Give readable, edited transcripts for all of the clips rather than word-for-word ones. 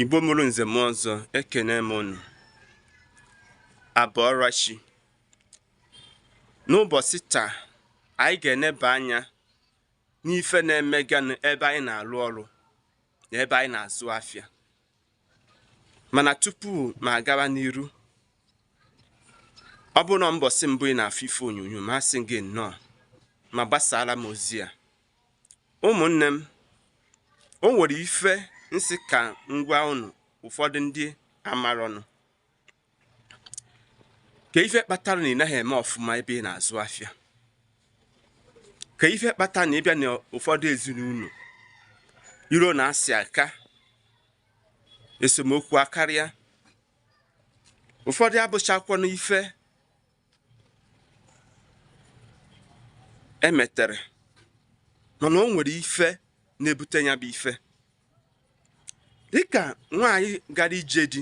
Igbo mụrụ nze mụọ ọzọ, ekene m unu. Abọọrachi. N'ụbọchị taa, anyị ga-eneba anya n'ife na-emeganụ ebe anyị na-alụ ọrụ na ebe anyị na-azụ afịa. Mana tupu ma agawa n'iru, ọ bụrụ na mbọsị mbụ ị na-afụ ife onyonyo ma asị gị nnọọ ma gbasara m ozi a. Ụmụnne m, o nwere ife nsị ka ngwa unu ụfọdụ ndị amarọnụ ka ife kpatara na ị naghị eme ọfụma ebe ị na-azụ afịa, ka ife kpatara na ịbịa na ụfọdụ ezinụlọ iro na-asị aka esemokwu akarịa, ụfọdụ abụchakwanụ ife emetere, mana o nwere ife na-ebute ya bụ ife. Dịka nwaanyị gara ije di,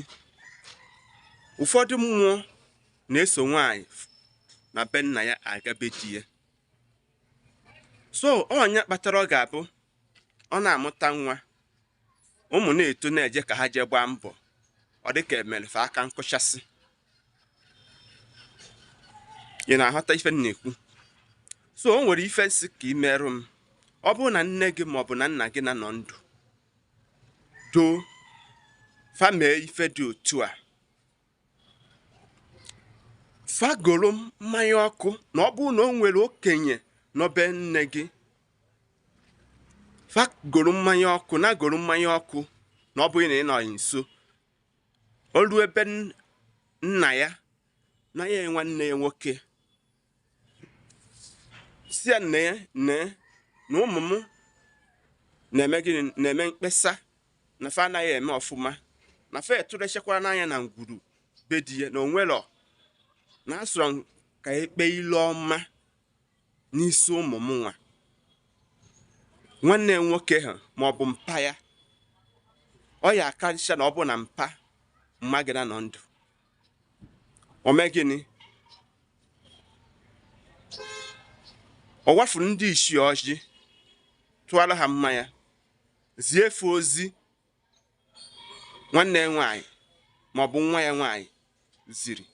ụfọdụ mmụọ na-eso nwaanyị na be nna ya aga be di ya. So ọnya kpatara ọ ga-abụ ọ na-amụta nwa, ụmụ na-eto na-eje ka ha jee gbaa mbọ, ọ dịka emerefe aka nkụchasị. Ị na-aghọta ife m na-ekwu? So o nwere ife nsị ka ị merụ m. Ọ bụrụ na nne gị maọbụ na nna gị na-anọ ndụ, doo fa mee ife dị otu a, fagoro mmanya ọkụ, na ọ bụrụ na o nwere okenye n'obe nne gị, fagoro mmanya ọkụ na goro mmanya ọkụ, na ọ bụghị na ị nọghị nso, o ruo ebe nna ya na ya nwanne ya nwoke, si ya nne nne na ụmụ m na-eme gịnị, na-eme mkpesa na fa anaghị eme ọfụma, na fa etụrechekwara n'anya na ngwuru be di ya, na onwero na asọrọ ka ekpe ile ọma n'isi ụmụ m nwa. Nwanne nwoke ha maọbụ mpa ya, ọ ya akarịcha na ọ bụ na mpa mma gị na nọ ndụ, o mee gịnị, ọ wafuru ndị ichie ọjị, tụọrọ ha mmanya, zie efe ozi nwanne ya nwaanyị maọbụ nwa ya nwaanyị ziri.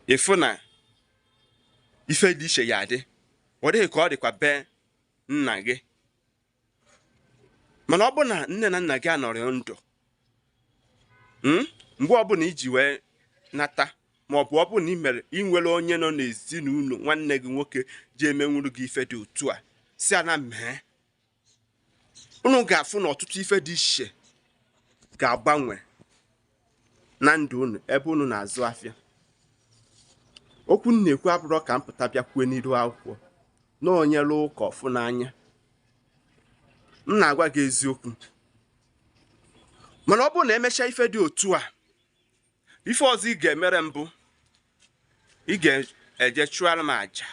Ịfụ na ife dị iche ya adị, ọ dịghị ka ọ dịkwa be nna gị. Mana ọ bụ na nne na nna gị anọrọ ndụ, mgbe ọbụla iji wee nata, maọbụ ọ bụ na ị nwere onye nọ n'ezinụlọ nwanne gị nwoke ji emenwuru gị ife dị otu a, si ana mee, unu ga-afụ na ọtụtụ ife dị iche ga-agbanwe na ndụ unu ebe unu na-azụ afịa. Okwu m na-ekwu abụrọ ka m pụta bịa kwue n'iru akwụkwọ na onye lụọ ụka ọfụ n'anya. M na-agwa gị eziokwu. Mana ọ bụrụ na emechaa ife dị otu a, ife ọzọ ị ga-emere mbụ, ị ga-eje chụọrọ m aja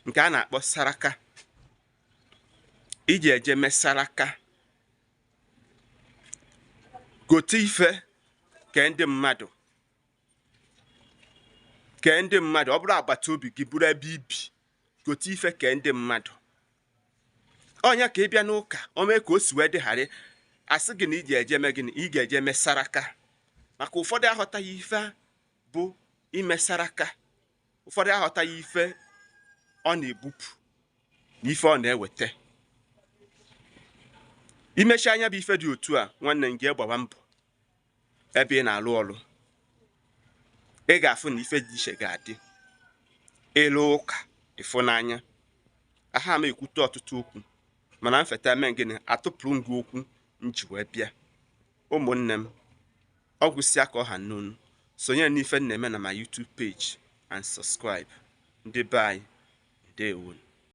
nke a na-akpọ saraka. Ị ga-eje mee saraka, gote ife kee ndị mmadụ, kee ndị mmadụ. Ọ bụrụ agbata obi gị, bụrụ ebe ibi, gote ife kee ndị mmadụ. Ọnya ka ị bịa n'ụka, o mee ka o si wee dịgharị, asị gị na ị ga-eje mee gịnị, ị ga-eje mee saraka. Maka ụfọdụ aghọtaghị ife bụ ime saraka, ụfọdụ aghọtaghị ife ọ na-ebupụ na ife ọ na-eweta. Imechi anya bụ ife dị otu a, nwanne m, gị gbawa mbọ ebe ị na-alụ ọrụ, ị ga-afụ na ife dị iche ga-adị. Ịlụ ụka ịfụnanya aha m ekwute ọtụtụ okwu, mana mfeta mee gịnị, atụpụrụ m gị okwu m ji wee bịa. Ụmụnne m, ọ gwụsịa ka ọha n'onu, sonyere n'ife m na-eme na my YouTube page and subscribe. Ndị be anyị, ndewo.